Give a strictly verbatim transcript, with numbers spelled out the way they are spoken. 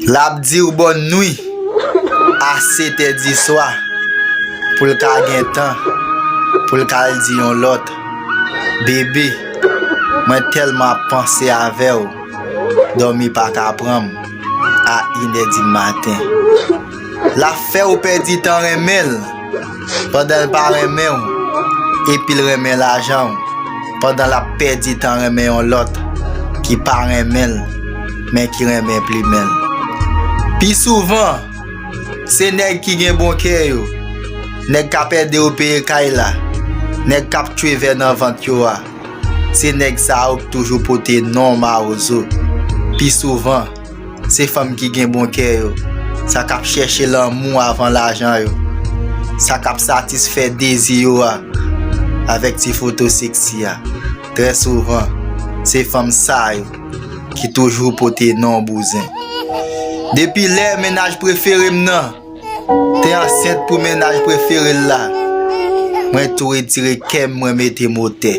L ap di w bòn nwi a sèt è di swa pou l ka gen tan pou l ka al di yon lòt, bebe, mwen tèlman ap panse avè w, dòmi pa ka pran m a inè di maten. L ap fè w pèdi tan renmen l pandan l pa renmen w, epi l renmen lajan w, pandan l ap pèdi tan renmen yon lòt ki pa renmen l, men ki renmen plimen l. Pi souvan, se nèg ki gen bon kè yo, nèg k ap ede yo peye kay la, nèg k ap tchwe vè nan vant yo a, se nèg sa yo k toujou pote non mawozo. Pi souvan, se fanm ki gen bon kè yo, sa k ap chèche lanmou avan lajan yo, sa k ap satisfè dezi yo a avèk ti foto seksi a. Trè souvan, se fanm sa yo ki toujou pote non bouzen. Depi lè mennaj prefere m nan te ansent pou mennaj prefere l la, mwen tou retire kè m, mwen mete motè.